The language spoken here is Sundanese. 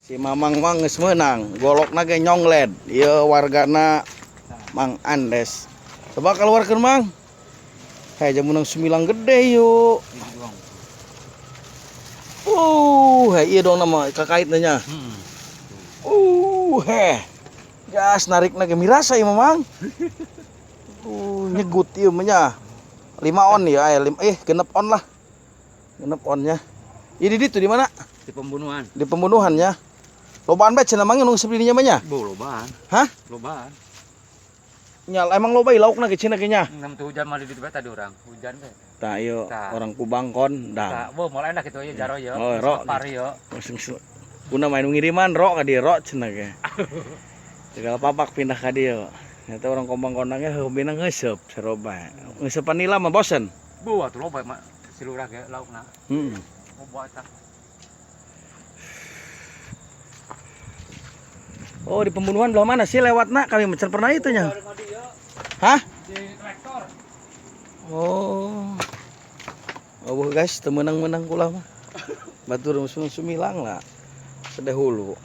Si Mamang mah geus meunang, golokna ge nyongled. Ieu wargana Mang Andes. Coba keluarkeun, Mang. Hei, jam menang sumilang gede yuk. Hei, iya dong nama kakait nya. Heh. Gas narik ge mirasa ieu, Mamang. Nyegut ieu mah nya. 5 on ya, 6 on lah. 6 onnya. Ini di itu di mana? Di pembunuhan. Di pembunuhan ya. Lobaan bae cenah, Mang, nu sepi dinya mah nya. Bu, lobaan. Hah? Lobaan. Nya emang loba laukna ge cenah ge nya. Enam tuh hujan mah di ditu bae tadi urang. Hujan teh. Tah ieu Tah. orang Kubang kondang. Tah, bu, mulai enak gitu ya jaro ya. Oh, ro. Pari yo. Langsung guna main ngiriman ro ka dieu, ro cenah ge. Segala papak pindah ka dieu. Nyata orang Kubang kondangnya hobina ngeuseup saroba. Ngeuseupan nila mah bosen. Bu, atuh loba mah si lurah ge laukna. Loba eta. Oh, di pembunuhan belah mana sih lewatna? Kami mecer pernah itu nya. Hah? Di traktor. Oh. Oh guys, temenang-menang kula mah. Batur musuh sumilang lah. Sedeh hulu.